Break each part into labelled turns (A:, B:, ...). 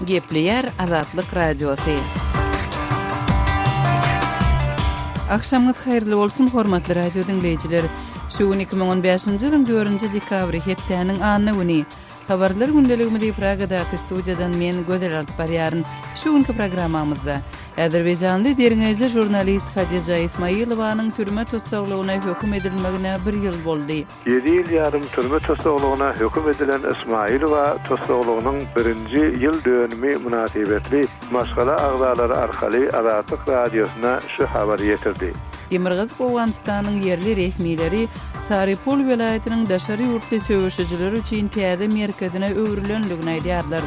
A: Gepleýär Azatlyk Radiosy. Agşamyňyz haýyrly bolsun, hormatly radio diňleýjiler! Şu gün 2015-nji ýylyň dördünji dekabry, hepdäniň anna güni. Habarlar gündeligimizi Pragadaky studiýadan men, Gözel alyp barýaryn. Şu günki programmamyzda, Azerbaýjanly derňeýji žurnalist Hadija Ismailowanyň türme tussaglygyna höküm edilmegine bir ýyl boldy.
B: Ýedi ýyl ýarym türme tussaglygyna höküm edilen Ismailowa tussaglygynyň birinji ýyl dönümi mynasybetli maşgala agzalary arkaly Azatlyk Radiosyna şu habary ýetirdi.
A: Demirgazyk Owganystanyň ýerli resmileri Sarypul welaýatynyň daşary ýurtly söweşijiler üçin täze merkezine öwrülendigini aýdýarlar.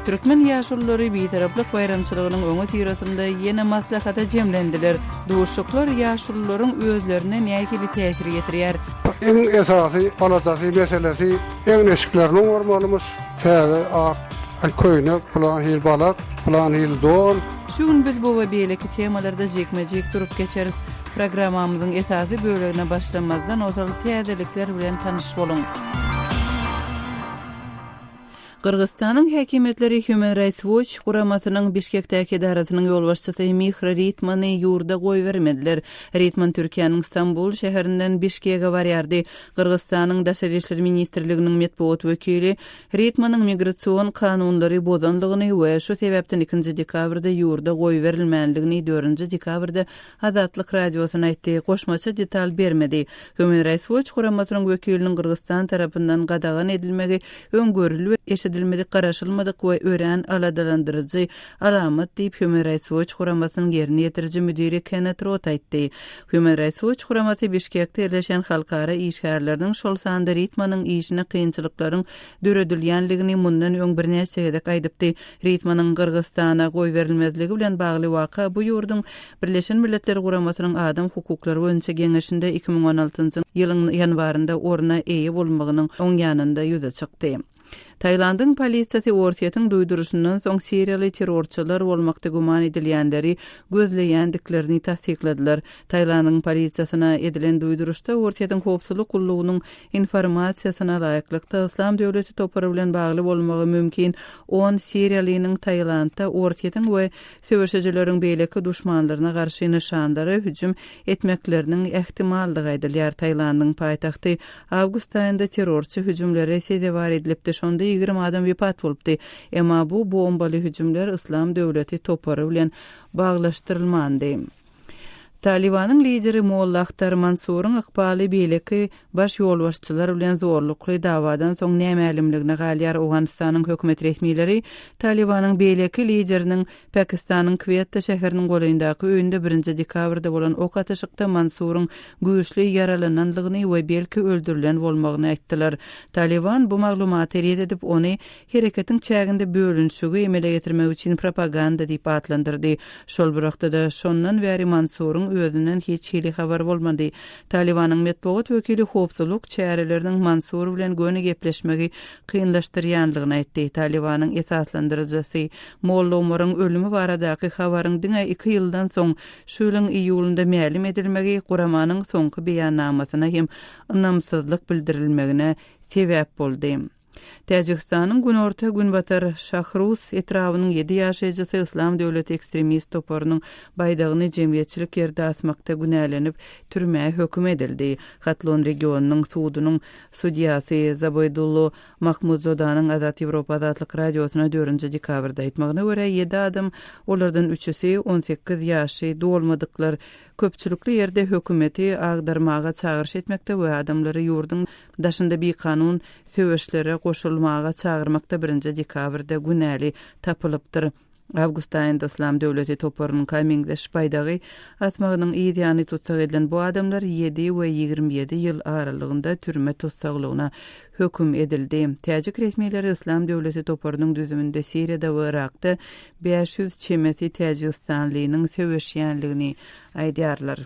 A: Türkmen ýaşululary Bitaraplyk baýramçylygynyň öňüsyrasynda ýene maslahata jemlendiler. Duşuşyklar ýaşulularyň özlerine nähili täsir ýetirýär?
C: Iň esasy aladasy, meselesi egin-eşiklerini oňarmalymyş. Täze ak köýnek, pylan hili balak, pylan hili don.
A: Şu gün biz bu we beýleki temalarda jikme-jik durup geçeris. Programmamyzyň esasy bölegine başlamazdan ozal täzelikler bilen tanyş boluň. Gyrgyzystanyň häkimiýetleri Human Rights Watch guramasynyň Bişkekdäki edarasynyň ýolbaşçysy Mihra Ritmany ýurda goýbermediler. Ritman Türkiýäniň Stambul şäherinden Bişkege barýardy. Gyrgyzystanyň Daşary işler ministrliginiň metbugat wekili Ritmanyň migrasion kanunlary bozandygyny we şu sebäpden ikinji dekabrda ýurda goýberilmändigini dördünji dekabrda Azatlyk Radiosyna aýtdy, goşmaça detal bermedi. Human Rights Watch guramasynyň wekiliniň Gyrgyzystan tarapyndan gadagan edilmegi öň görülip-eşidilmedik garaşylmadyk we örän aladalandyryjy alamat diýip, Human Rights Watch guramasynyň ýerine ýetiriji müdiri Kennet Rot aýtdy. Human Rights Watch guramasy Bişkekde ýerleşen halkara işgärleriniň, şol sanda Ritmanyň işine kynçylyklaryň döredilýändigini mundan öň birnäçe gezek aýdypdy. Ritmanyň Gyrgyzystana goýberilmezligi bilen bagly waka bu ýurduň Birleşen Milletler Guramasynyň Adam hukuklary boýunça Geňeşinde 2016-njy ýylyň ýanwarynda orna eýe bolmagynyň oň ýanynda ýüze çykdy. Tailandyň polisiýasy Orsýetiň duýduryşyndan soň siriýaly terrorçylar bolmakda güman edilýänleri gözleýändiklerini tassykladylar. Tailandyň polisiýasyna edilen duýduryşda Orsýetiň howpsuzlyk gullugynyň informasiýasyna laýyklykda, Yslam döwleti topary bilen bagly bolmagy mümkin on siriýalynyň Tailandda Orsýetiň we söweşijileriň beýleki duşmanlaryna garşy nyşanlara hüjüm etmekleriniň ähtimaldygy aýdylýar. Tailandyň paýtagty awgust aýynda terrorçy hüjümlere sezewar edilipdi, şonda 20 adam wepat bolupdy. Emma bu bombaly hüjümler Yslam döwleti topary bilen baglaşdyrylmandy. Talybanyň lideri Molla Ahtar Mansuryň ykbaly beýleki baş ýolbaşçylar bilen zorlukly dawadan soň nämälimligine galýar. Owganystanyň hökümet resmileri Talybanyň beýleki lideriniň Pakistanyň Kwetta şäheriniň golaýyndaky öýünde birinji dekabrda bolan ok atyşykda Mansuryň güýçli ýaralananlygyny we belki öldürilen bolmagyny aýtdylar. Talyban bu maglumaty ret edip, ony hereketiň çäginde bölünişigi emele getirmek üçin propaganda diýip atlandyrdy. Şol bir wagtda-da, şondan bäri Mansuryň özünden hiç hili habar bolmady. Talybanyň metbugat wekili howpsuzlyk çäreleriniň Mansur bilen göni gepleşmegi kynlaşdyrýandygyny aýtdy. Talybanyň esaslandyryjysy Molla Omaryň ölümi baradaky habaryň diňe iki ýyldan soň, şu ýylyň iýulynda mälim edilmegi guramanyň soňky beýannamasyna hem ynamsyzlyk bildirilmegine sebäp boldy. Täjigistanyň günorta-günbatar Şahrus etrabynyň ýedi ýaşaýjysy Yslam döwleti ekstremist toparynyň baýdagyny jemgyýetçilik ýerde asmakda günälenip, türmä höküm edildi. Hatlon regionynyň sudunyň sudýasy Zaboýdullo Mahmudzodanyň Azat Ýewropa Azatlyk Radiosyna dördünji dekabrda aýtmagyna görä, ýedi adam, olardan üçüsi 18 ýaşy dolmadyklar, köpçülikli ýerde hökümeti agdarmaga çagyryş etmekde we adamlary ýurduň daşynda bikanun söweşlere goşulmaga çagyrmakda birinji dekabrda günäli tapylypdyr. Awgust aýynda Yslam döwleti toparynyňka meňzeş baýdagy asmagynyň yz ýany tussag edilen bu adamlar ýedi we 27 ýyl aralygynda türme tussaglygyna höküm edildi. Täjik resmileri Yslam döwleti toparynyň düzüminde Siriýada we Yrakda 500 çemesi täjigistanlynyň söweşýänligini aýdýarlar.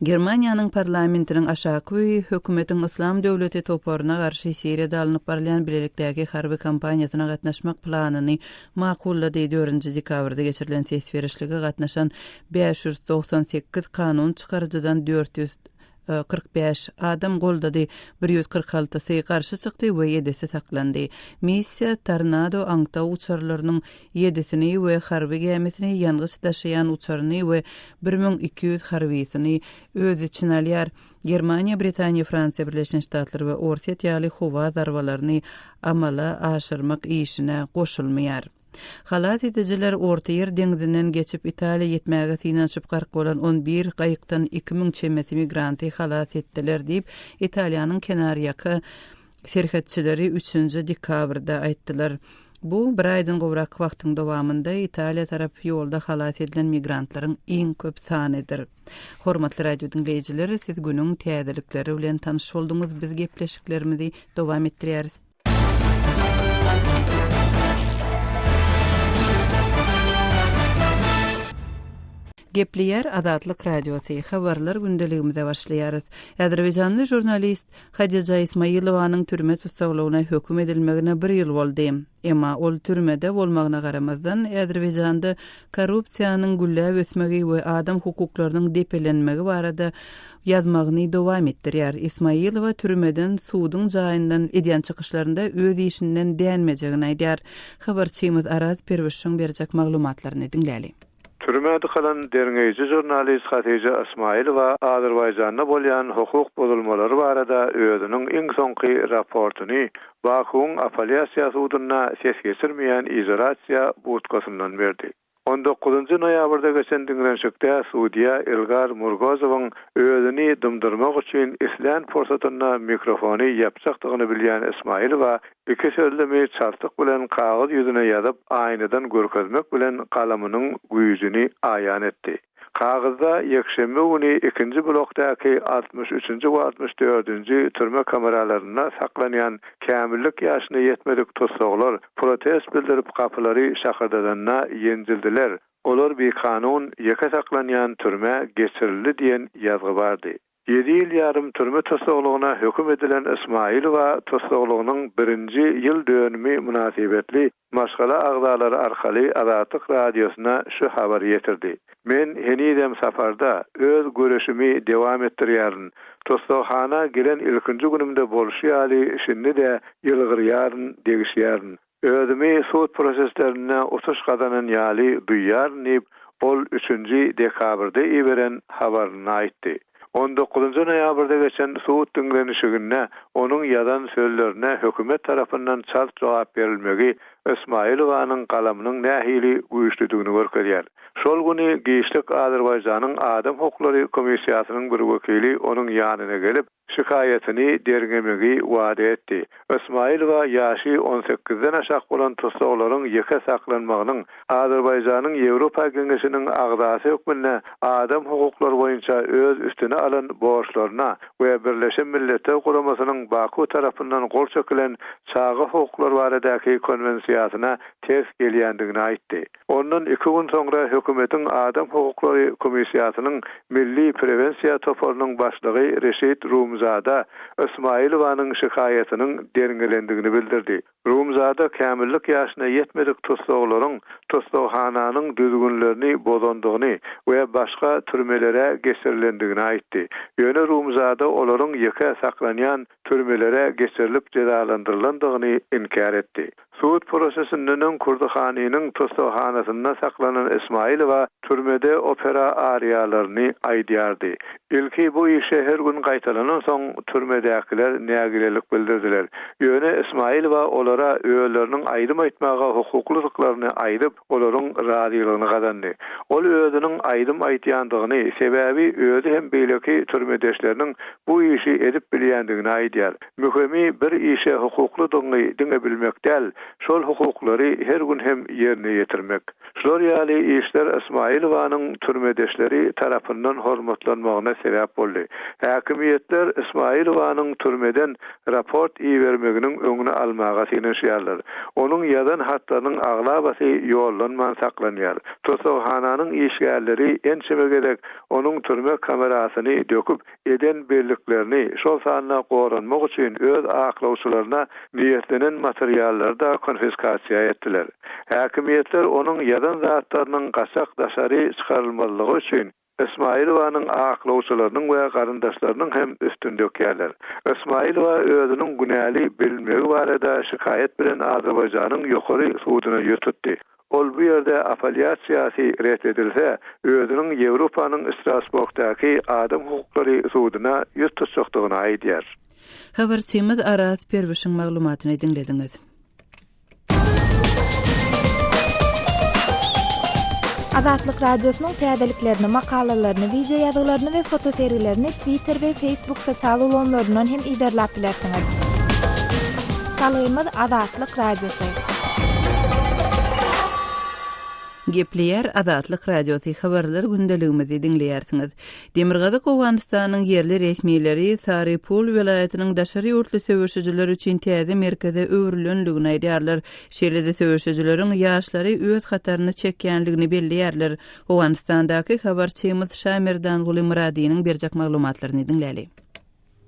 A: Germaniýanyň parlamentiniň aşaky öýi hökümetiň Yslam döwleti toparyna garşy Siriýada alnyp barylýan bilelikdäki harby kampaniýasyna gatnaşmak planyny makullady. Dördünji dekabrda geçirilen ses berişlige gatnaşan 598 kanun çykaryjydan 400. 45 adam goldady, 146-sy garşy çykdy we ýedisi saklandy. Missiýa Tornado aňtaw uçarlarynyň ýedisini we harby gämisini, ýangyç daşaýan uçaryny we 1200 harbysyny öz içine alýar. Germaniýa, Britaniýa, Fransiýa, Birleşen Ştatlar we Orsýet ýaly howa zarbalaryny amala aşyrmak işine goşulmaýar. Halas edijiler Ortaýer deňzinden geçip Italiýa ýetmäge synanyşyp gark bolan 11 gaýykdan 2000 çemesi migranty halas etdiler diýip, Italiýanyň kenarýaka serhetçileri üçünji dekabrda aýtdylar. Bu, bir aýdan gowrak wagtyň dowamynda Italiýa tarap ýolda halas edilen migrantlaryň iň köp sanydyr. Hormatly radio diňleýjiler, siz günüň täzelikleri bilen tanyş bolduňyz, biz gepleşiklerimizi dowam etdirýäris. Gepleýär Azatlyk Radiosy, Habarlar gündeligimize başlaýarys. Azerbaýjanly žurnalist Hadija Ismailowanyň türme tussaglygyna höküm edilmegine bir ýyl boldy. Emma ol türmede bolmagyna garamazdan, Azerbaýjanda korrupsiýanyň gülläp ösmegi we adam hukuklarynyň depelenmegi barada ýazmagyny dowam etdirýär. Ismailowa türmeden suduň jaýyndan edýän çykyşlarynda öz işinden dänmejegini aýdýar. Habarçymyz Araz Perwişiň berjek maglumatlaryny diňläli.
B: Türmä dykylan derňeýji žurnalist Hatyja Ysmaýylowa Azerbaýjanda bolýan hukuk bozulmalary barada özüniň iň soňky raportyny Bakuwyň Apolýasiýa sudunda ses geçirmeýän izolasiýa budkasyndan berdi. On dokuzynjy noýabrda geçen diňlenişikde sudýa Ilgar Murgozowyň özüni dymdyrmak üçin islän pursatynda mikrofony ýapjakdygyny bilýän Ysmaýylowa Iki sözlemi çaltlyk bilen kagyz ýüzüne ýazyp, aýnadan görkezmek bilen galamynyň güýjüni aýan etdi. Kagyzda ýekşenbe güni ikinji blokdaky 63-nji we 64-nji türme kameralarynda saklanýan kämillik ýaşyna ýetmedik tussaglar protest bildirip gapylary şakyrdadanda ýenjildiler, olar bikanun ýeke saklanýan türmä geçirildi diýen ýazgy bardy. Ýedi ýyl ýarym türme tussaglygyna höküm edilen Ysmaýylowa tussaglygynyň birinji ýyl dönümi mynasybetli maşgala agzalary arkaly Azatlyk Radiosyna şu habary ýetirdi, Men henizem saparda, öz göreşimi dewam etdirýärin. Tussaghana gelen ilkinji günümde bolşy ýaly şindi-de ýylgyrýaryn, degişýärin. Özümi sud proseslerinde utuş gazanan ýaly duýýaryn diýip, ol üçünji dekabrda iberen habarynda aýtdy. On dokuzynjy noýabrda geçen sud diňlenişiginde onuň ýazan sözlerine hökümet tarapyndan çalt jogap berilmegi Ysmaýylowanyň galamynyň nähili güýçlüdigini görkezýär. Şol güni giçlik Azerbaýjanyň Adam hukuklary komissiýasynyň bir wekili onuň ýanyna gelip, şikaýatyny derňemegi wada etdi. Ysmaýylowa ýaşy on sekizden aşak bolan tussaglaryň ýeke saklanmagynyň Azerbaýjanyň Ýewropa Geňeşiniň agzasy hökmünde adam hukuklary boýunça öz üstüne alan borçlaryna we Birleşen Milletler Guramasynyň Baku tarapyndan gol çekilen Çaga hukuklary baradaky konwensiýasyna ters gelýändigini aýtdy. Ondan iki gün soňra hökümetiň Adam hukuklary komissiýasynyň Milli prewensiýa toparynyň başlygy Reşit Rumzada Ysmaýylowanyň şikaýatynyň derňelendigini bildirdi. Rumzada kämillik ýaşyna ýetmedik tussaglaryň tussaghananyň düzgünlerini bozandygyny we başga türmelere geçirilendigini aýtdy. Ýöne Rumzada olaryň ýeke saklanýan türmelere geçirilip jezalandyrylandygyny inkär etdi. Sud prosesinden öň Kürdihanynyň tussaghanasynda saklanan Ismaýylowa türmede opera ariýalaryny aýdýardy. Ilki bu işe her gün gaýtalanansoň türmedäkiler nägilelik bildirdiler. Ýöne Ismaýylowa olara özleriniň aýdym aýtmaga hukuklydyklaryny aýdyp, olaryň razylygyny gazandy. Ol özüniň aýdym aýdýandygyny, sebäbi özi hem beýleki türmedeşleriniň bu işi edip bilýändigini aýdýar. Möhümi bir işe hukuklydygyňy diňe bilmek däl, şol hukuklary her gün hem ýerine ýetirmek. Şular ýaly işler Ysmaýylowanyň türmedeşleri tarapyndan hormatlanmagyna sebäp boldy. Häkimiýetler Ysmaýylowanyň türmeden raport ibermeginiň öňüni almaga synanyşýarlar. Onuň ýazan hatlarynyň aglabasy ýollanman saklanýar. Tussaghananyň işgärleri ençeme gezek onuň türme kamerasyny döküp, eden belliklerini, şol sanda goranmak üçin öz aklawçylaryna niýetlenen materiallary-da konfiskasiýa etdiler. Häkimiýetler onuň ýazan zatlarynyň gaçak daşary çykarylmazlygy üçin. Ysmaýylowanyň aklawçylarynyň we garyndaşlarynyň hem üstüni dökýärler. Ysmaýylowa özüniň günäli bilinmegi barada şikaýat bilen Azerbaýjanyň Ýokary suduna ýüz tutdy. Ol bu ýerde apellýasiýasy ret edilse, özüniň Ýewropanyň Strasburgdaky adam hukuklary suduna ýüz tutjakdygyny aýdýar.
A: Habarçymyz Araz Perwişiň maglumatyny diňlediňiz.
D: Azatlyk Radiosynyň täzeliklerini, makalalaryny, wideo ýazgylaryny we fotosergilerini Twitter we Facebook sosial ulgamlaryndan hem yzarlap bilersiňiz. Salgymyz Azatlyk Radiosy.
A: Gepleýär Azatlyk Radiosy habarlar gündeligimizi diňleýärsiňiz. Demirgazyk Owganystanyň ýerli resmileri Sary-Pul welaýatynyň daşary ýurtly söweşijiler üçin täze merkeze öwrülendigini aýdýarlar. Şeýle-de söweşijileriň ýaşlary öz hataryna çekýändigini belleýärler. Owganystandaky habarçymyz Şamerdanguly Myradynyň berjek maglumatlaryny diňläli.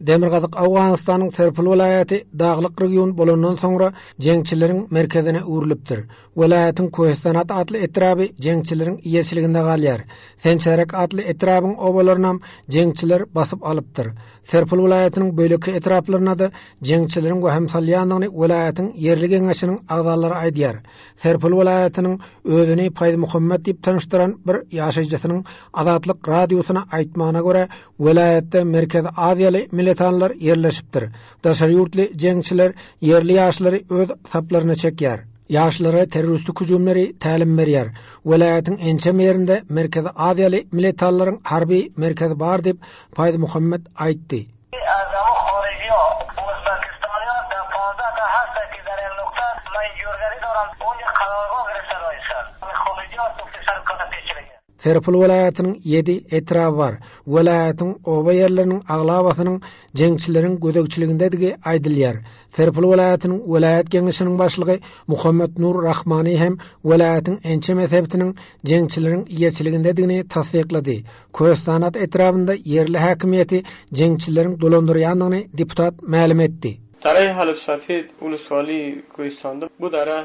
E: Demirgazyk Owganystanyň Serpil welaýaty daglyk region bolandan soňra jeňçileriň merkezine öwrülipdir. Welaýatyň Köhistanat atly etraby jeňçileriň eýeçiliginde galýar. Sençärek atly etrabyň obalarynam jeňçiler basyp alypdyr. Serpil welaýatynyň beýleki etraplaryna-da jeňçileriň wehim salýandygyny welaýatyň ýerli geňeşiniň agzalary aýdýar. Serpil welaýatynyň özüni Paýzmuhammet diýip tanyşdyran bir ýaşaýjysynyň Azatlyk Radiosyna aýtmagyna görä, welaýatda Merkezi Aziýaly militanlar ýerleşipdir. Daşary ýurtly jeňçiler ýerli ýaşlary öz saplaryna çekýär. Ýaşlara terroristik hüjümleri tälim berýär. Welaýatyň ençeme ýerinde Merkezi Aziýaly militanlaryň harby merkezi bar diýip, Paýzmuhammet aýtdy. Serpil welaýatynyň ýedi etraby bar. Welaýatyň oba ýerleriniň aglabasynyň jeňçileriň gözegçiligindedigi aýdylýar. Serpil welaýatynyň welaýat geňeşiniň başlygy Muhammet Nur Rahmani hem welaýatyň ençeme sebitiniň jeňçileriň eýeçiligindedigini tassyklady. Köstanat etrabynda ýerli häkimiýeti jeňçileriň dolandyrýandygyny deputat mälim etdi.
F: Daraýy Halep Safed uluswaly Köýüstanda bu dara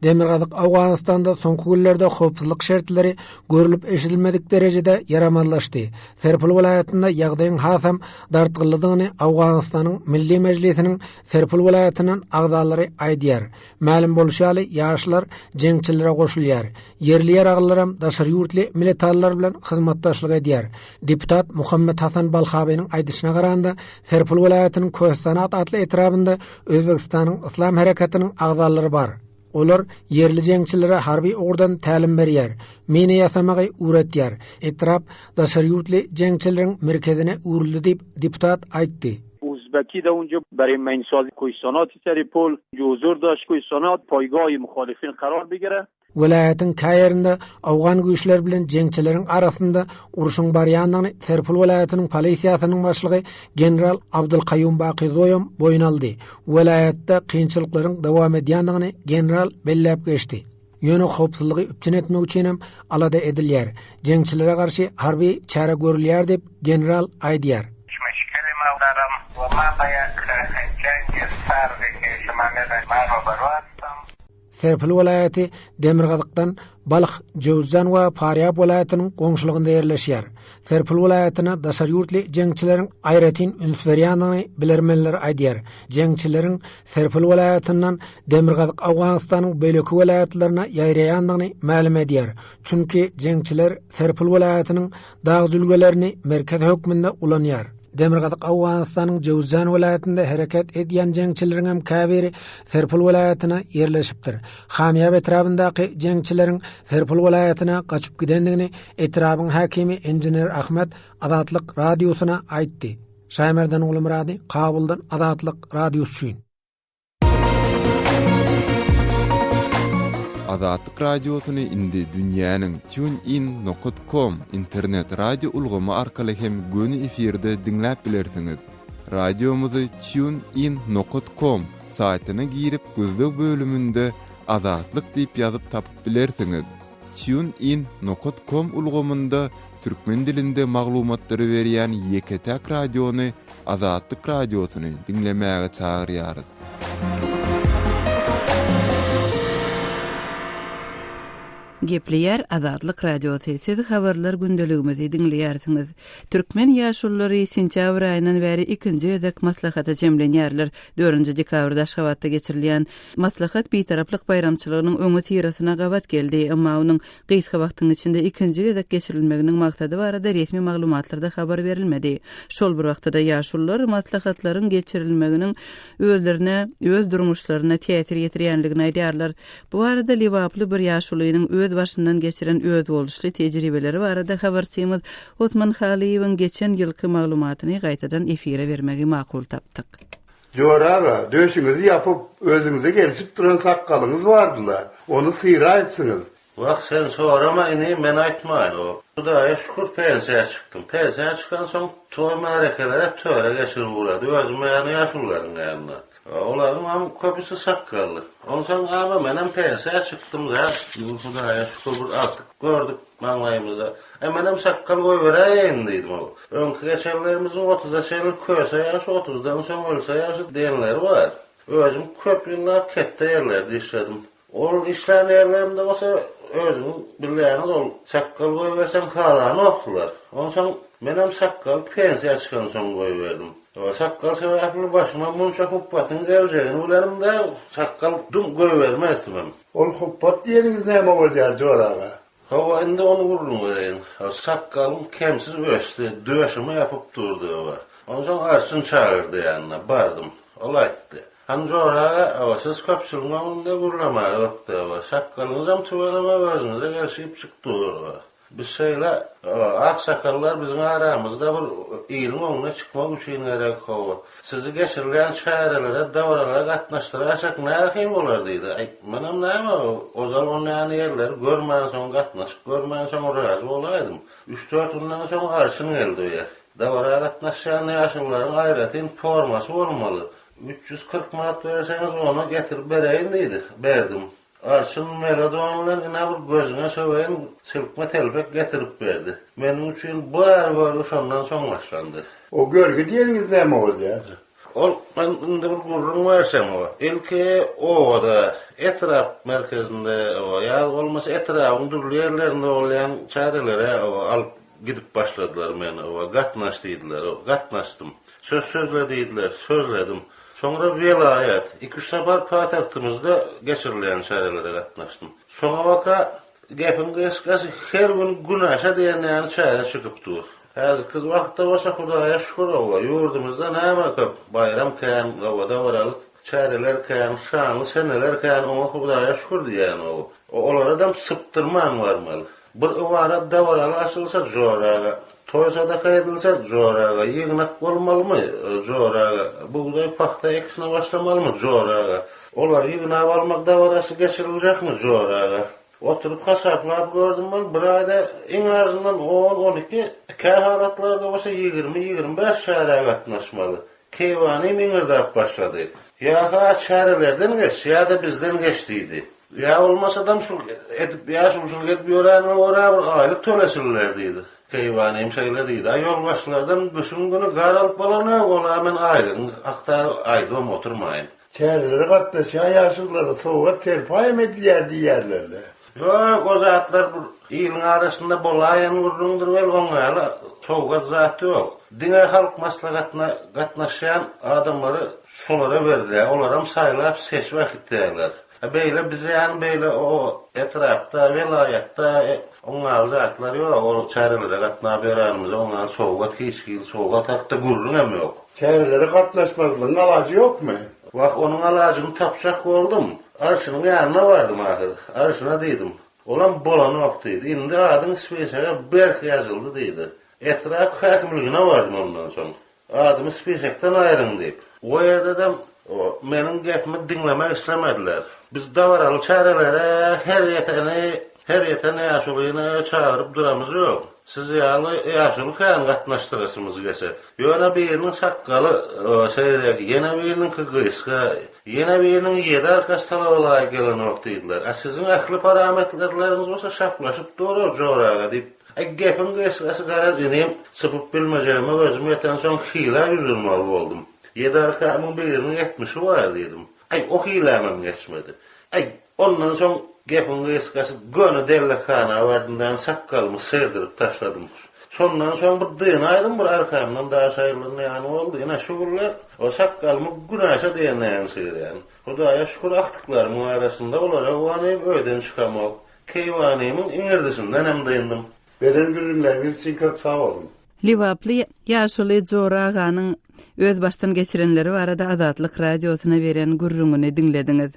E: Demirgazyk Owganystanda soňky günlerde howpsuzlyk şertleri görlüp-eşidilmedik derejede ýaramazlaşdy. Serpil welaýatynda ýagdaýyň hasam dartgynlydygyny Owganystanyň Milli Mejlisiniň Serpil welaýatyndan agzalary aýdýar. Mälim bolşy ýaly, ýaşlar jeňçilere goşulýar. Ýerli ýaraglylaram daşary ýurtly militanlar bilen hyzmatdaşlyk edýär. Deputat Muhammet Hasan Balhabynyň aýdyşyna garanda, Serpil welaýatynyň Köstanat atly etrabynda Özbegistanyň Yslam hereketiniň agzalary bar. Olar ýerli jeňçilere harby ugurdan tälim berýär, mina ýasamagy öwretýär. Etrap daşary ýurtly jeňçileriň merkezine öwrüldi diýip, deputat aýtdy. Welaýatyň käýerinde owgan güýçleri bilen jeňçileriň arasynda urşuň barýandygyny Serpil welaýatynyň polisiýasynyň başlygy general Abdulkaýum Bakyzoýam boýun aldy. Welaýatda kynçylyklaryň dowam edýändigini general belläp geçdi. Ýöne howpsuzlygy üpjün etmek üçinem alada edilýär. Jeňçilere garşy harby çäre görülýär diýip, general aýdýar. Serpil welaýaty demirgazykdan Balh, Jöwüzjan we Farýab welaýatynyň goňşulygynda ýerleşýär. Serpil welaýatyna daşary ýurtly jeňçileriň aýratyn üns berýändigini bilermenler aýdýar. Jeňçileriň Serpil welaýatyndan demirgazyk Owganystanyň beýleki welaýatlaryna ýaýraýandygyny mälim edýär. Çünki jeňçiler Serpil welaýatynyň dag jülgelerini merkez hökmünde ulanýar. Demirgazyk Owganystanyň Jöwüzjan welaýatynda hereket edýän jeňçileriň hem käbiri Serpil welaýatyna ýerleşipdir. Hamýab etrabyndaky jeňçileriň Serpil welaýatyna gaçyp gidendigini etrabyň häkimi inžener Ahmet Azatlyk Radiosyna aýtdy. Şaýmerdan Gulumyrady, Kabuldan Azatlyk Radiosy üçin.
G: Azatlyk Radiosyny indi dünýäniň TuneIn nokat com internet radio ulgamy arkaly hem göni efirde diňläp bilersiňiz. Radiomyzy TuneIn nokat com saýtyna girip gözleg bölüminde Azatlyk diýip ýazyp tapyp bilersiňiz. TuneIn nokat com ulgamynda türkmen dilinde maglumatlary berýän ýeke-täk radiony Azatlyk Radiosyny diňlemäge çagyrýarys.
A: Gepleýär Azatlyk Radiosy, Siz Habarlar gündeligimizi diňleýärsiňiz. Türkmen ýaşululary sentýabr aýyndan bäri ikinji gezek maslahata jemlenýärler. Dördünji dekabrda Aşgabatda geçirilýän maslahat Bitaraplyk baýramçylygynyň öňüsyrasyna gabat geldi. Emma onuň gysga wagtyň içinde ikinji gezek geçirilmeginiň maksady barada resmi maglumatlarda habar berilmedi. Şol bir wagtda-da ýaşulular maslahatlaryň geçirilmeginiň özlerine, öz durmuşlaryna täsir ýetirýändigini aýdýarlar. Bu barada lebaply bir ýaşulynyň öz başyndan geçiren özboluşly tejribeleri barada habarçymyz Osman Halyýewiň geçen ýylky maglumatyny gaýtadan efire bermegi makul tapdyk.
H: Jora aga, döşüňizi ýapyp, özüňize gelşip duran sakgalyňyz bardy-la, ony syraýypsyňyz.
I: Wah, sen sorama inim, men aýtmaýyn. Hudaýa şükür pensiýa çykdym. Pensiýa çykansoň toý-märekelere töre geçirip ugrady, özüm ýany ýaşulularyň ýanynda. Olaryňam köpüsi sakgally. Onsoň aga menem pensiýa çykdym zat, Hudaýa şükür bir agtyk gördük maňlaýymyza. E menem sakgal goýberäýeýin diýdim. Öňki geçenlerimiziň otuza çenli köse ýagşy, otuzdan soň ölse ýagşy diýenleri bar. Özüm köp ýyllap ketde ýerlerde işledim. Ol işlän ýerlerimde bolsa özüňiz bilýäňiz ol sakgal goýberseň halanokdylar. Onsoň menem sakgaly pensiýa çykansoň goýberdim. Sakgal sebäpli başyma munça hupbatyň geljegini bilenimde sakgal dum goýbermezdimem.
H: Ol hupbat diýeniňiz näme bolýar jora aga?
I: Hawa indi ony gürrüň bereýin. Sakgalym kemsiz ösdi, döşüme ýapyp durdy. Onsoň arçyn çagyrdy ýanyna, bardym. Ol aýtdy. Hany jora aga, hawa, siz köpçüligiň öňünde gürlemäge ökde, hawa, sakgalyňyzam tüweleme özüňize gelşipjik dur, hawa. Biz şeýle, hawa, ak sakallar biziň aramyzda bir iliň öňüne çykmak üçin gerek, hawa. Sizi geçirilýän çärelere, dabaralara gatnaşdyraýsak nähili bolar diýdi. Aý, menem näme, ozal onýan ýerleri görmänsoň, gatnaşyp görmänsoň razy bolaýdym. Üç-dört günden soň arçyn geldi öýe. Dabara gatnaşýan ýaşulularyň aýratyn formasy bolmaly. 340 manat berseňiz, ony getirip bereýin diýdi. Berdim. Arçyn mele don bilen ine bir gözüňe söweýin silkme telpek getirip berdi. Meniň üçin bu är görgi şondan soň başlandy.
H: O görgi diýeniňiz näme bolýar?
I: Ol, men indi bir gürrüň bersem o, ilki obada, etrap merkezinde, o, ýa bolmasa etrabyň dürli ýerlerinde bolýan çärelere, o, alyp gidip başladylar meni, o, gatnaş diýdiler, o, gatnaşdym. Söz sözle diýdiler, sözledim. Soňra welaýat, iki-üç sapar paýtagtymyzda geçirilýän çärelere gatnaşdym. Soňabaka, gepiň gysgasy, her gün günaşa diýen ýaly çäre çykyp dur. Häzirki wagtda bolsa Hudaýa şükür hawa, ýurdumyzda näme köp, baýram kän, hawa, dabaraly çäreler kän, şanly seneler kän, oňa Hudaýa şükür diýýän hawa. Olaradam sypdyrman barmaly. Bir ybarat dabaraly açylsa joraga, toý sadaka edilse joraga, ýygnak bolmalymy joraga, bugdaý pagta ekişine başlamalymy joraga, olary ýygnap almak dabarasy geçiriljekmi joraga. Oturyp hasaplap gördüm ol bir aýda iň azyndan on, 12, kähalatlarda bolsa 20, 25 çärä gatnaşmaly. Keýwanym iňirdäp başlady. Ýa-ha çärelerden geç, ýa-da bizden geç diýdi. Ýa bolmasadam şu edip ýaşuluçylyk edip ýöreniňe görä bir aýlyk tölesinler diýdi. Keýwanym şeýle diýdi. A ýolbaşçylardan gyşyň güni gar alyp bolanok, ol-a men aýlygyň hakda aýdybam oturmaýyn.
H: Çärelere gatnaşýan ýaşululara sowgat-serpaýam edilýär diýýärler-le.
I: Ýok, o zatlar bir iliň arasynda bolaýan gürrüňdir wel, oň ýaly sowgat zat ýok. Diňe halk maslahatyna gatnaşýan adamlary şolara berilýär, olaram saýlap seçip äkitýärler. A beýle bize ýaly beýle o etrapda, welaýatda oň ýaly zatlar ýok, ol çärelere gatnap ýörenimize oň ýaly sowgat hiç hili sowgat hakda gürrüňem ýok.
H: Çärelere gatnaşmazlygyň alajy ýokmy?
I: Wah, onuň alajyny tapjak boldum. Arşynyň ýanyna bardym ahyr. Arşyna diýdim. Olam bolanok diýdi. Indi adyň spisege berk ýazyldy diýdi. Etrap häkimligine bardym ondan soň. Adymy spisekden aýryň diýip. O ýerdedem meniň gepimi diňlemek islemediler. Biz dabaraly çärelere her ýeteni, her ýeten ýaşulyny çagyryp duramyz ýok. Siz ýaly ýaşuly kän gatnaşdyrasymyz gelse. Ýöne biriniň sakgaly seýrek, ýene biriniňki gysga, ýene biriniň ýedi arkasy talaba laýyk gelenok diýdiler. A siziň ähli parametrleriňiz bolsa şaplaşyp dur-ow jora aga diýip, aý gepiň gysgasy garaz inim, sypyp bilmejegime gözüm ýetensoň hilä ýüz urmaly boldum. Ýedi arkamyň biriniň etmişi bar diýdim. Aý o hilämem geçmedi. Aý ondan soň. Gepiň gysgasy, göni dellekhana bardym-da, sakgalymy syrdyryp taşladym. Şondan soň bir dynaýdym, bir arkamdan daş aýrylan ýaly boldy. Ine, şu günler o sakgalymy günaşa diýenlerini syrýan. Hudaýa şükür, agtyklarymyň arasynda olara guwanyp öýden çykamok. Keýwanymyň iňirdisindenem dyndym.
H: Beren gürrüňleriňiz üçin köp sag boluň.
A: Lebaply ýaşuly Jora aganyň öz başdan geçirenleri barada Azatlyk Radiosyna beren gürrüňini diňlediňiz.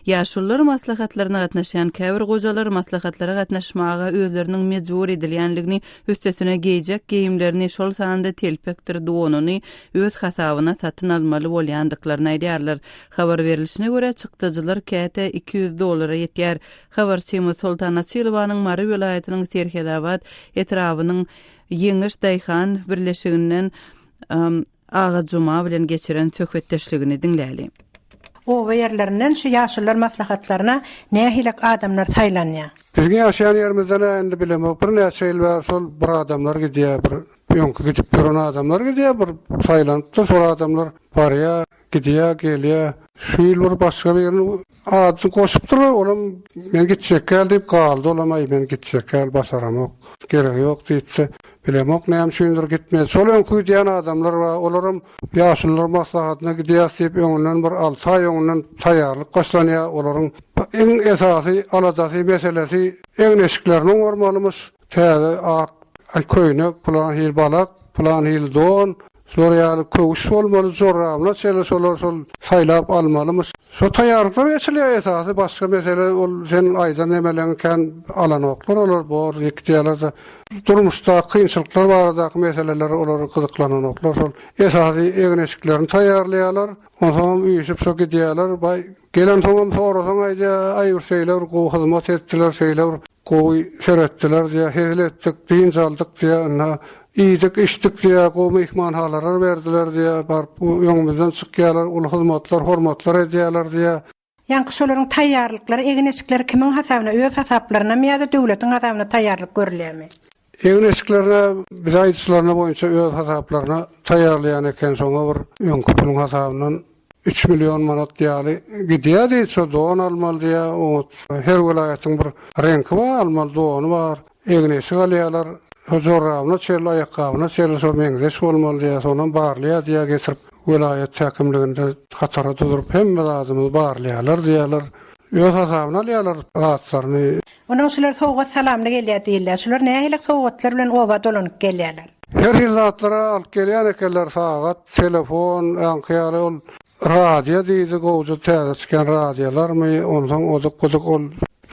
A: Ýaşulular maslahatlaryna gatnaşýan käbir gojalar maslahatlara gatnaşmaga özleriniň mejbur edilýänligini, üstesine geýjek geýimlerini, şol sanda telpekdir donuny öz hasabyna satyn almaly bolýandyklaryny aýdýarlar. Habar berlişine görä, çykdajylar käte 200 dollara ýetýär. Habarçymyz Soltan Açylowanyň Mary welaýatynyň Serhetabat etrabynyň Ýeňiş daýhan birleşiginden Aga Juma bilen geçiren söhbetdeşligini diňläli.
J: Oba ýerlerinden şu ýaşulular maslahatlaryna nähilek adamlar saýlanýar?
C: Biziň ýaşaýan ýerimizden-ä indi bilemok, birnäçe ýyl bäri şol bir adamlar gidýär, bir öňki gidip ýören adamlar gidýär, bir saýlanypdyr şol adamlar barýar. Gidýä, gelýä. Şu ýyl bir başga birini adyny goşupdyrlar, olam men gitjek däl diýip galdy, olam aý men gitjek däl, başaramok, geregi ýok diýipdi. Bilemok näme üçindir gitmedi. Şol öňki gidýän adamlar bar, olaram ýaşulular maslahatyna gidýäs diýip öňünden bir alty aý öňünden taýýarlyk başlanýar. Olaryň iň esasy aladasy, meselesi egin-eşiklerini oňarmalymyş. Täze ak köýnek, pylan hili balak, pylan hili don, Şular ýaly köwüş bolmaly, jorabyna çenli şolar şol saýlap almalymyş. Şo taýýarlyklar geçilýär esasy başga mesele ol sen aýdan nemeleňi kän alanoklar olar bor ýekidýärler-de durmuşdaky kynçylyklar baradaky meseleler olar gyzyklananoklar şol esasy egin-eşiklerini taýýarlaýarlar onsoňam üýşüp şo gidýärler baý gelensoňam sorasaň aýdýar aý bir şeýle bir gowy hyzmat etdiler şeýle bir Gowy seretdiler diýýär, hezil etdik, dynç aldyk diýýär, ynha, iýdik, içdik diýýär, gowy myhmanhalalar berdiler diýýär, baryp öňümizden çykýarlar, uly hyzmatlar, hormatlar edýärler diýýär.
J: Ýaňky şolaryň taýýarlyklary, egin-eşikleri kimiň hasabyna, öz hasaplarynamy ýa-da döwletiň hasabyna taýýarlyk görülýärmi?
C: Egin-eşiklerini bize aýdyşlaryna boýunça öz hasaplaryna taýýarlaýan eken, şoňa bir öňki puluň hasabyndan üç million manat ýaly gidýär diýdi, şo don almaly diýýär, oňat her welaýatyň bir reňki bar, almaly dony bar, egin-eşik alýarlar, şo jorabyna çenli, aýakgabyna çenli şo meňzeş bolmaly diýýär, sonam barlaýar diýýär, getirip welaýat häkimliginde hatara duzuryp hemme zadymyzy barlaýarlar diýýärler, öz hasabyna alýarlar zatlaryny.
J: Onuň şular sowgat salamly gelýär diýilýär. Şular nähili sowgatlar bilen oba dolanyp gelýärler?
C: Her hili zatlar-a alyp gelýän ekenler, sagat, telefon, ýaňky ýaly ol radio diýdi, gowja täze çykan radiolarmy, onsoň odyk-budyk ol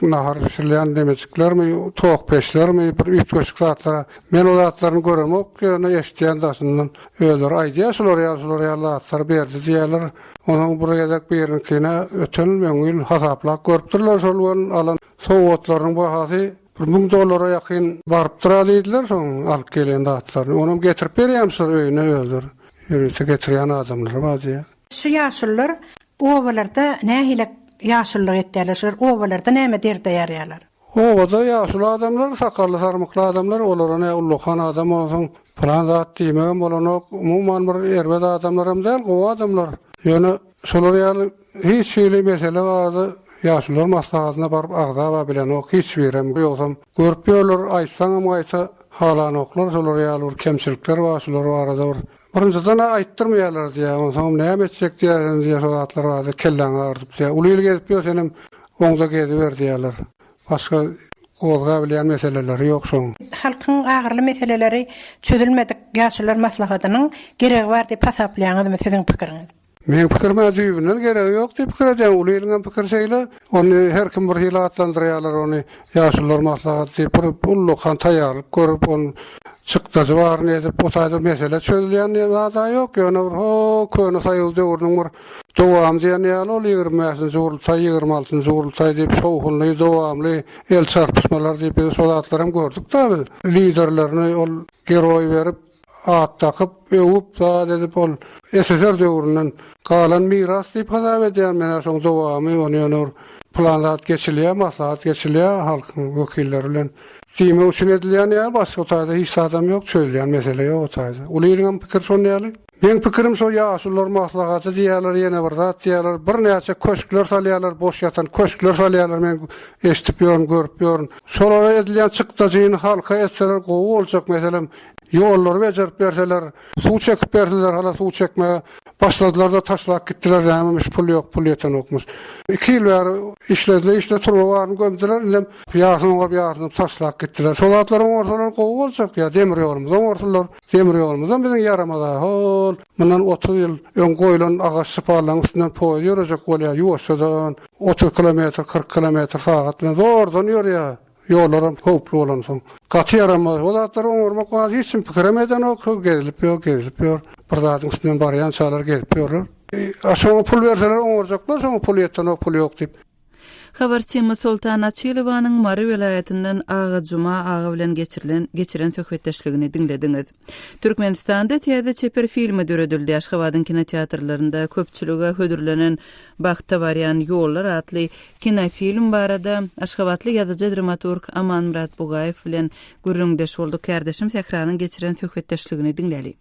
C: nahar bişirilýän nemejiklermi, tok peçlermi, bir üýtgeşik zatlar-a. Men o zatlaryny göremok, ýöne eşidýän daşyndan. Özleri aýdýar şular ýaly, şular ýaly zatlar berdi diýýärler. Onsoň bir gezek biriniňkine öten öňňi ýyl hasaplap görüpdirler, şol gün alan sowgatlarynyň bahasy bir müň dollara ýakyn barypdyr-a diýdiler, şoň alyp gelen zatlaryny. Onam getirip berýämişler öýüne özleri. Ýörite getirýän adamlary bar diýýär.
J: Şu ýaşulular obalarda nähili ýaşululyk etýärler? Şular obalarda näme derde ýaraýarlar?
C: Obada ýaşuly adamlar, sakally-sarmykly adamlar, olara nä ullakan adam bolsaň, pylan zat diýmegem bolanok. Umuman bir erbet adamlaram däl, gowy adamlar. Ýöne şolar ýaly hiç hili mesele barada ýaşulular maslahatyna baryp agzaba bilenok hiç birem. Ýogsam görüp ýörler, aýtsaňam gaýta halanoklar, şolar ýaly bir kemçilikler bar, şular barada bir Birinjiden-ä aýtdyrmaýarlar diýýär, onsoňam näme etjek diýýär sen diýýär şo zatlar barada kelläňi agyrdyp diýýär. Uly il gezip ýör senem oňda geziber diýýärler. Başga gozgabilýän meseleleri ýok şoň.
J: Halkyň agyrly meseleleri çözülmedik Ýaşulular maslahatynyň geregi bar diýip hasaplaýaňyzmy siziň pikiriňiz?
C: Meň pikirim-ä düýbünden geregi ýok diýip pikir edýän. Uly iliňem pikiri şeýle. Ony her kim bir hili atlandyrýarlar ony. Ýaşulular maslahaty diýip bir ullakan taýýarlyk görüp, ony çykdajy baryny edip, o taýda mesele çözülýän diýen zad-a ýok. Ýöne bir ho köne soýuz döwrüniň bir dowamy diýen ýaly ol 25-nji gurultaý, 26-njy gurultaý diýip şowhunly, dowamly el çarpyşmalar diýip biz şo zatlaram gördük-dä biz. Liderlerini ol geroý berip, At dakyp, öwüp, zat edip ol SSR döwründen galan miras diýip hasap edýän men-ä şoň dowamy, ony ýöne bir pylan zat geçilýär, maslahat geçilýär halkyň wekilleri bilen diýmek üçin edilýän ýaly, başga o taýda hiç zadam ýok, çözülýän mesele ýok o taýda. Uly iliňem pikiri şon ýaly. Meň pikirim şo ýaşulular maslahaty diýýärler ýene bir zat diýýärler birnäçe köşkler salýarlar boş ýatan köşkler salýarlar men eşidip ýörün görüp ýörün. Şolara edilýän çykdajyny halka etseler gowy boljak meselem ýollary bejerip berseler suw çekip berseler hala suw çekmäge başladylarda taşlap gitdiler nämemiş pul ýok pul ýetenokmyş. Iki ýyl bäri işlediler işle turba baryny gömdüler indem ýarsyny oňaryp ýarsyny taşlap gitdiler. Şo zatlary oňarsalar gowy boljak ýa demir ýolumyzy oňarsalar. Demir ýolumyzam biziň ýaramaz-a, hol, mundan 30 ýyl öň goýlan agaç şypallaryň üstünden poýuz ýörejek bolýar, ýuwaşjadan, 30 kilometr, 40 kilometr sagat bilen zordan ýörýär, ýollaram howply bolansoň. Gaty ýaramaz. O zatlary oňarmak barada hiç kim pikirem edenok, şol gezilip ýör, gezilip ýör. Bir zadyň üstünden barýançalar gezip ýörler. A şoňa pul berseler oňarjaklar, şoňa pul ýetenok, pul ýok diýip.
A: Habarçymyz Soltan Açylowanyň Mary welaýatyndan Agajuma aga bilen geçirilen geçiren söhbetdeşligini diňlediňiz. Türkmenistanda täze çeper filmi döredildi. Aşgabadyň kinoteatrlarynda köpçülige hödürlenen Bagta barýan ýollar atly kinofilm barada aşgabatly ýazyjy-dramaturg Amanmyrat Bugaýew bilen gürrüňdeş bolduk. Kärdeşim Sähranyň geçiren söhbetdeşligini diňläli.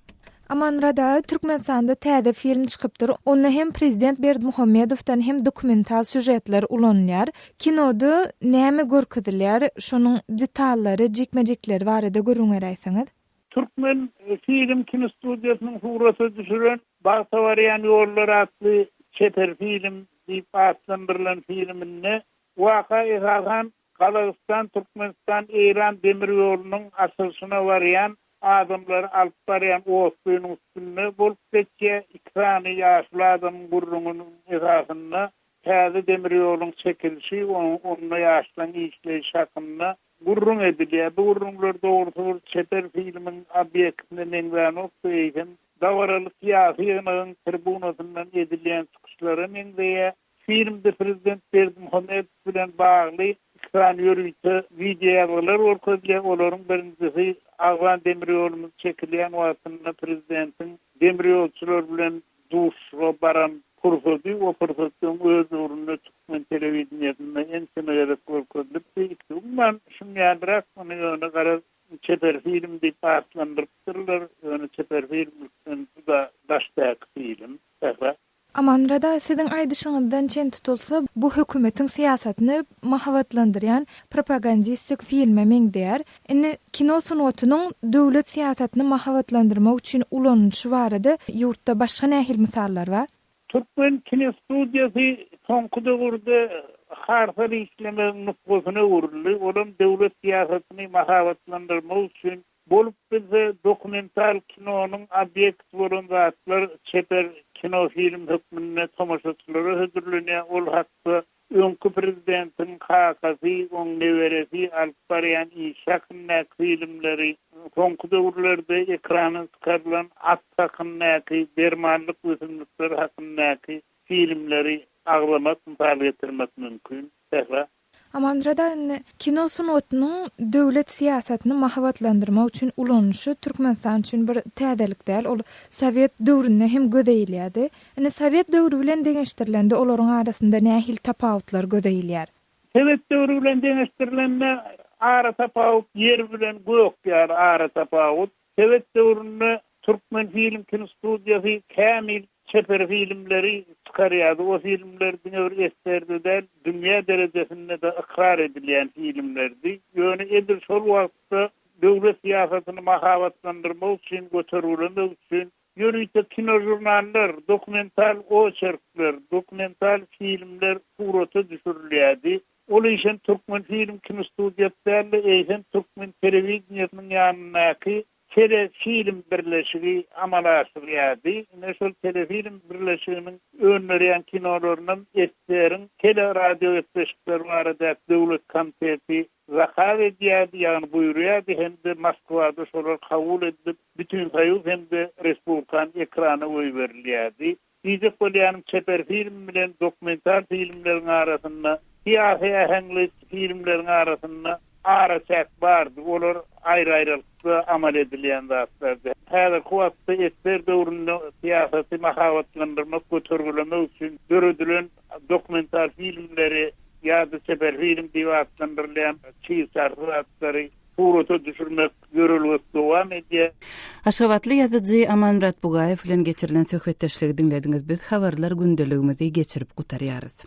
D: Amanmyrat aga, Türkmenistanda täze film çykypdyr. Onda hem prezident Berdimuhamedowdan hem dokumental sýužetler ulanylýar. Kinoda näme görkezilýär, şonuň detallary, jikme-jikleri barada gürrüň beräýseňiz?
K: Türkmen film kinostudiýasynyň surata düşüren Bagta barýan ýollar atly çeper film diýip atlandyrylan filminde waka esasan Gazagystan, Türkmenistan, Eýran demir ýolunyň açylyşyna barýan adamlary alyp barýan otlynyň üstünde bolup geçýär. Iki sany ýaşuly adamyň gürrüňiniň esasynda täze demir ýoluň çekilişi, onda ýaşlaryň işleýşi hakynda gürrüň edilýär. Bu gürrüňler dogrusy bir çeper filmiň obýektine meňzänokdy, eýsem dabaraly syýasy ýygnagyň tribunasyndan edilýän çykyşlara meňzeýär. Filmde prezident Berdimuhamedow bilen bagly iki sany ýörite wideoýazgylar görkezilýär. Olaryň birinjisi agzan demir ýolumyz çekilýän wagtynda prezidentiň demir ýolçular bilen duşuşyga baran pursady. O pursat öň öz döwründe türkmen telewideniýesinde ençeme gezek görkezilipdi. Umuman, şuň ýalyrak muny ýöne garaz çeper film diýip atlandyrypdyrlar. Ýöne çeper filmlikden juda daşdaky film. Sähra.
D: Amanmyrat aga, siziň aýdyşyňyzdan çen tutulsa, bu hökümetiň syýasatyny mahabatlandyrýan propagandistik filme meňzeýär. Indi kino sungatynyň döwlet syýasatyny mahabatlandyrmak üçin ulanylyşy barada ýurtda başga nähili mysallar bar?
K: Türkmen kinostudiýasy soňky döwürde harsal işlemegiň nusgasyna öwrüldi. Olam döwlet syýasatyny mahabatlandyrmak üçin Bolup bilse, dokumental kinonyň obýekti bolan zatlar çeper kinofilm hökmünde tomaşaçylara hödürlenýär, ol hakda öňki prezidentiň kakasy, oň neberesi alyp barýan işi hakyndaky filmleri, soňky döwürlerde ekrana çykarylan at hakyndaky, dermanlyk ösümlikler hakyndaky filmleri agzamak, mysal getirmek mümkin. Sähra.
D: Amanmyrat aga indi kino sungatynyň döwlet syýasatyny mahabatlandyrmak üçin ulanylyşy Türkmenistan üçin bir täzelik däl. Ol sowet döwründe hem göze ilýärdi. Indi sowet döwri bilen deňeşdirilende olaryň arasynda nähili tapawutlar göze ilýär?
K: Sowet döwri bilen deňeşdirilende aratapawut ýer bilen gök ýaly aratapawut. Sowet döwründe Türkmenfilm kinostudiýasy kämil çeper filmleri çykarýardy. O filmler diňe bir SSR-de däl, dünýä derejesinde-de ykrar edilýän filmlerdi. Ýöne edil şol wagtda döwlet syýasatyny mahabatlandyrmak üçin, götergilemek üçin ýörite kinožurnallar, dokumental oçerkler, dokumental filmler surata düşürilýärdi. Ol işem Türkmenfilm kinostudiýasy däl-de, eýsem türkmen telewideniýesiniň ýanyndaky Telefilm birleşigi amala aşyrýardy. Ine, şol Telefilm birleşiginiň öndürýän kinolarynam SSR-iň teleradiogepleşikler baradaky döwlet komiteti zakaz edýärdi, ýagny buýurýardy hem-de Moskwada şolar kabul edilip, bütinsoýuz hem-de respublikan ekrana goýberilýärdi. Diýjek bolýanym çeper film bilen dokumental filmleriň arasynda, syýasy äheňli filmleriň arasynda araçäk bardy. Olar aýry-aýrylykda amal edilýän zatlardy. Häzirki wagtda ssr döwründe syýasaty mahabatlandyrmak, götergilemek üçin döredilen dokumental filmleri ýa-da çeper film diýip atlandyrylýan çig-çarsy zatlary. surata düşürmek ýörelgesi dowam edýär.
A: Aşgabatly ýazyjy Amanmyrat Bugaýew bilen geçirilen söhbetdeşligi diňlediňiz. Biz habarlar gündeligimizi geçirip gutarýarys.